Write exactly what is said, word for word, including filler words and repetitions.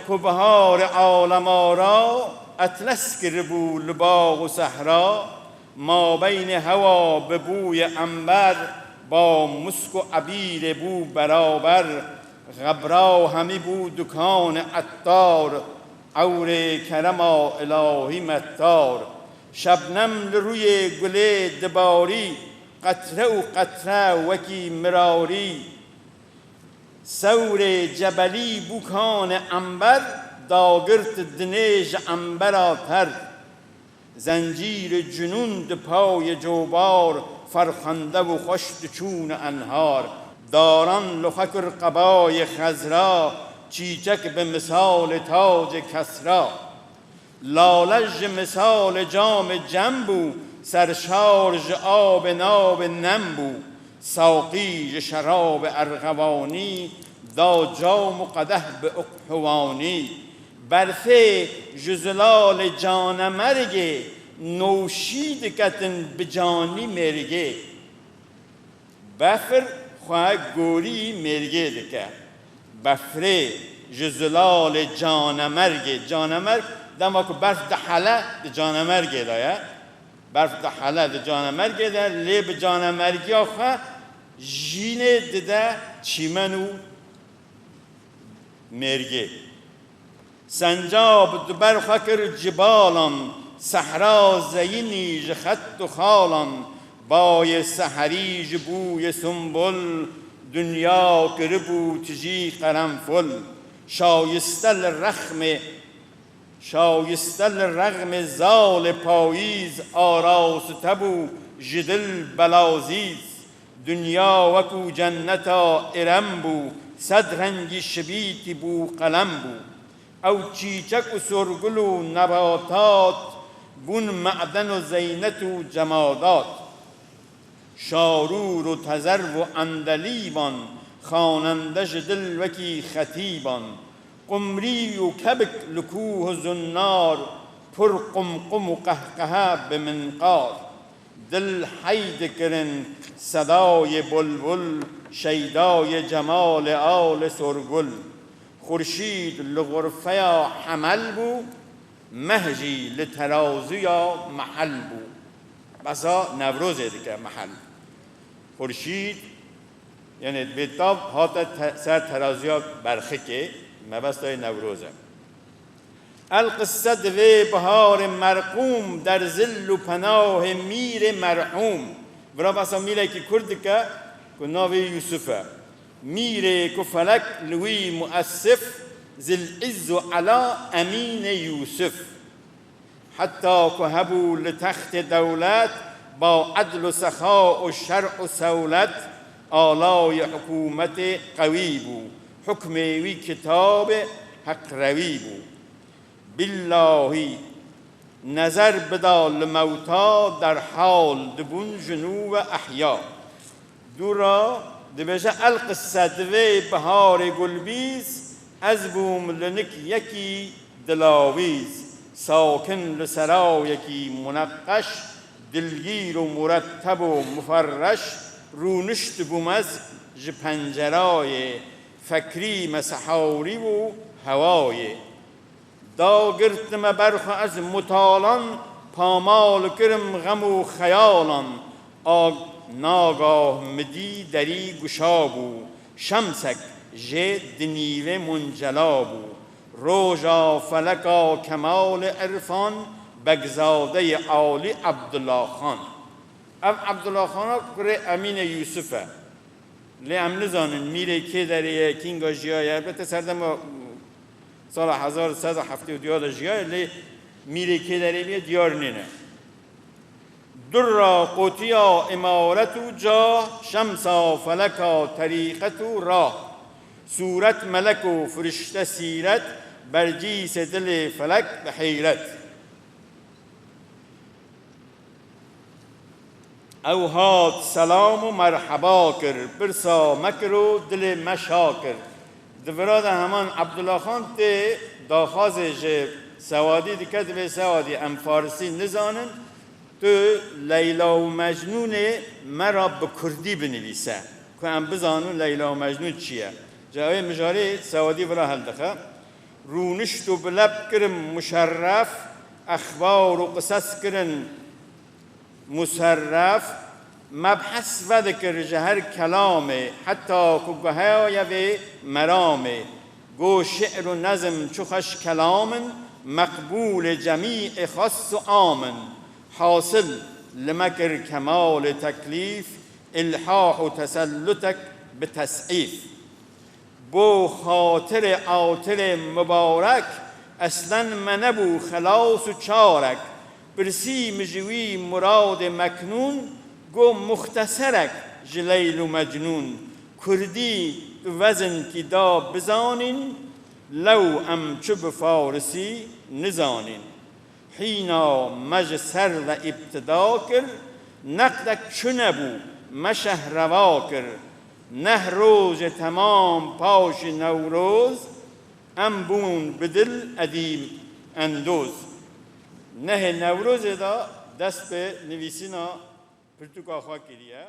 Ku biharê alema ra etles kiribû li bax û sehra, mabeynê hewa bi bûyê ember, ba musk û ebîrê bû beraber, xebra hemî bû dukanê ettar, ewrê kerema îlahî mettar. Şebnem li rûyê gulê dibarî, qetre û qetre wekî mirarî. Sewrê cebelî bû kanê ember, dagirt dinê ji embera ter. Zencîrê cinûn di payê cobar, ferxende bû xweş diçûne enhar. Daran li xwe kir qebayê xezra, çîçek bi misalê tacê kesra. Lale ji misalê camê cem bû, serşar ji abê nabê nem bû. Saqî ji şerabê erxewanî, da cam û qedeh bi uqhiwanî. Berfê ji zilalê canemergê, nûşî diketin bi canî mêrgê. Befir xwe gorî mêrgê dike. Befrê ji zilalê canemergê. Canemerg dema ku berf dihele di canemergê de ye. Berf dihele di canemergê de, lê bi canemergiya xwe jînê dide çîmen û mêrgê. Sencab di ber xwe kir cibalan, sehra zeyinî ji xet û xalan, bayê seherî ji bûyê sumbul, dinya kiribû tijî qerenful. Şayiste li rexmê, şayiste li rexmê zalê payîz, araste bû ji dil belazîz. Dinya wekû cenneta îrem bû, sed rengî şibîtî bû qelem bû. Ew çîçek û sorgul û nebatat bûn, meden û zeynet û cemadat. Şarûr û tezerv û endelîban, xanende ji dil wekî xetîban. Qumrî û kebik li kûh û zunnar, pir qumqum û qehqehe bi minqar. Dil hey dikirin sedayê bulbul, şeydayê cemalê alê sorgul. Xurşîd li xurfeya hemel bû, meh jî li terazuya mehel bû. Besa Newrozê dike mehel. Xurşîd, yanî bêtav hate te-, ser terazuya berxikê, mebestayê Newroz e. El qisse divê biharê merqûm, derzil û penahê mîrê merhûm. Vira besa mîrekî kurd dike ku navê Yûsif e. Mîrê ku felek li wî muessif, zil izz û ela emînê Yûsif. Heta ku hebû li textê dewlet, ba edl û sexa û şer û sewlet, alayê hikûmetê qewî bû, hukmê wî kitabê heqrewî bû. Billahî, nezer bida li mewta, derhal dibûn ji nû ve ehya. Dû ra dibêje, El qisse divê biharê gulbîz, ez bûm li nik yekî dilawîz, sakin li serayekî muneqqeş, dilgîr û muretteb û muferreş, rûniştibûm ez ji pencerayê, fekrî me sehawrî bû hewayê. Dagirtime ber xwe ez mutalan, pamal kirim xem û xeyalan. A, nagah mi dî derî guşa bû, şemsek jê di nîvê muncela bû. Roja feleka kemalê irfan, Begzadeyê Alî Ebdullah Xan. Ev Ebdullah Xana kurê Emînê Yûsif e. Lê em nizanin mîrê kê derê ye, kînga jiyaye. Elbette serdema sala hezar sed û heftê û duya de jiyaye, lê mîrê kê derê bûye diyar nîne. Durra qotiya îmaret û cah, şemsa feleka terîqet û rah. Sûret melek û firişte sîret, bercîsê dilê felek bi heyret. Ew hat selam û merheba kir, pirsa me kir û dilê me şa kir. Di vira de heman Ebdullah Xan tê daxwazê ji Sewadî dike, divê Sewadî, em farisî nizanin, tu Leyla û Mecnûnê me ra bi kurdî binivîse, ku em bizanin Leyla û Mecnûn çi ye. Ji ew ê mijarê Sewadî vira hildixe. Rûnişt û bi leb kirin muşerref, exbar û qisas kirin muserref, mebhes vedikir ji her kelamê, heta ku guhaya vê meramê. Go şi'r û nezm çi xweş kelam in, meqbûlê cemîê xas û am in. Hasil, li me kir kemalê teklîf, îlhah û tesellutek bi tes'îf. Bo xatirê atirê mibarek, eslen me nebû xelas û çarek. Pirsî min ji wî muradê meknûn, go muxteserek ji Leyl û Mecnûn. Kurdî tu vezinkî da bizanîn, lew em çi bi farisî nizanîn. Hîna me ji ser ve îbtida kir, neqdek çi nebû, me şehreva kir. Neh rojê temam paşî Newroz, em bûn bi dil edîm endoz. Nehê Newrozê de dest bi nivîsîna pirtûka xwe kiriye.